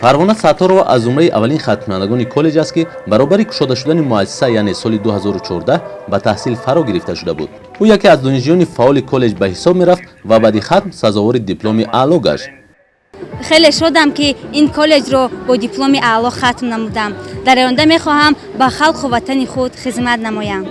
Парвона Сатторова аз зумраи аввалин хатмкунандагони коллеҷ аст, ки баробари кушода шудани муассиса, яъне соли 2014 ба таҳсил фаро гирифта шуда буд. Ӯ яке аз донишҷӯёни фаъоли коллеҷ ба ҳисоб мерафт ва баъди хатм сазовори дипломи аъло гашт. Хеле шодам, ки ин коллеҷро бо дипломи аъло хатм намудам. Дар оянда мехоҳам ба халқу ватани худ хизмат намоям.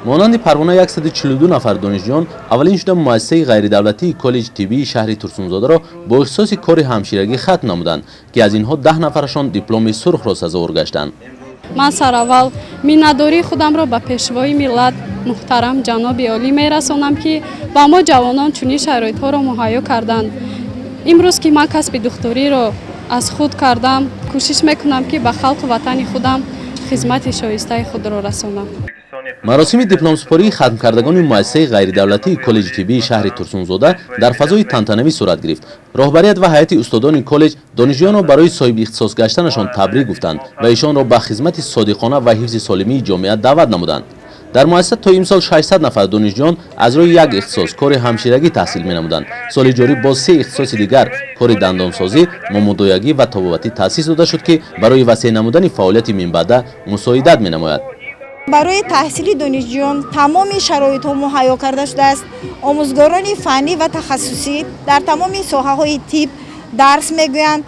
Монанди Парвона 142 нафар донишҷӯён аввалин шуда муассисаи ғайридавлатии коллеҷи тиббии шаҳри Турсунзодаро бо ихтисоси кори ҳамширагӣ хатм намуданд, ки аз инҳо 10 нафарашон дипломи сурхро сазовор гаштанд. Ман сараввал миннатдории худамро ба Пешвои миллат, муҳтарам ҷаноби олӣ мерасонам, ки ба мо ҷавонон чунин шароитҳоро муҳайё карданд. Имрӯз ки ман касби духтуриро аз худ кардам, кӯшиш мекунам, ки ба халқу ватани худам хизмати шоистаи худро расонам. Маросими дипломсупории хатмкардагони муассисаи ғайридавлатии коллеҷи тиббии шаҳри Турсунзода дар фазои тантанавӣ сурат гирифт. Роҳбарият ва ҳайати устодони коллеҷ донишҷӯёнро барои соҳиби ихтисос гаштанашон табрик гуфтанд ва ишонро ба хизмати содиқона ва ҳифзи солимии ҷомеа даъват намуданд. Дар муассиса то имсол 600 нафар донишҷӯён аз рӯи як ихтисос, кори ҳамширагӣ, таҳсил менамуданд. Соли ҷорӣ боз се ихтисоси дигар, кори дандонсозӣ, момудоягӣ ва табобатӣ, таъсис дода шуд, ки барои васеъ намудани фаъолияти минбаъда мусоидат менамояд. Барои таҳсили донишҷӯён тамоми шароитҳо муҳайё карда шудааст. Омӯзгорони фаннӣ ва тахассусӣ дар тамоми соҳаҳои тиб дарс мегӯянд.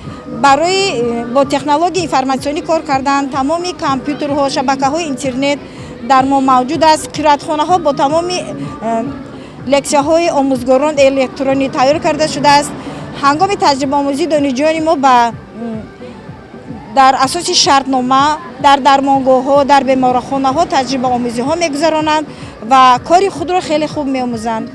Барои бо технологияи информатсионӣ кор кардан тамоми компютерҳо, шабакаҳои интернет дар мо мавҷуд аст. Қироатхонаҳо бо тамоми лексияҳои омӯзгорон электронӣ тайёр карда шудааст. Ҳангоми таҷрибаомӯзии донишҷӯёни мо ба дар асоси шартнома дар дармонгоҳҳо, дар беморхонаҳо таҷрибаомӯзиҳо мегузаронанд ва кори худро хеле хуб меомӯзанд.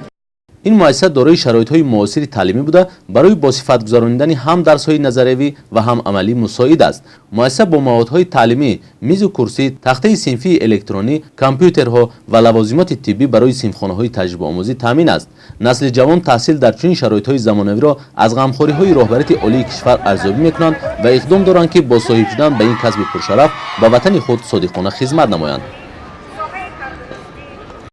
Ин муассиса дорои шароитҳои муосири таълимӣ буда, барои босифат гузаронидани ҳам дарсҳои назариявӣ ва ҳам амалӣ мусоид аст. Муассиса бо маводҳои таълимӣ, мизу курсӣ, тахтаи синфии электронӣ, компютерҳо ва лавозимоти тиббӣ барои синфхонаҳои таҷрибаомӯзӣ таъмин аст. Насли ҷавон таҳсил дар чунин шароитҳои замонавиро аз ғамхориҳои роҳбарияти олии кишвар арзёбӣ мекунанд ва иқдом доранд, ки бо соҳиб шудан ба ин касби пуршараф ба ватани худ содиқона хизмат намоянд.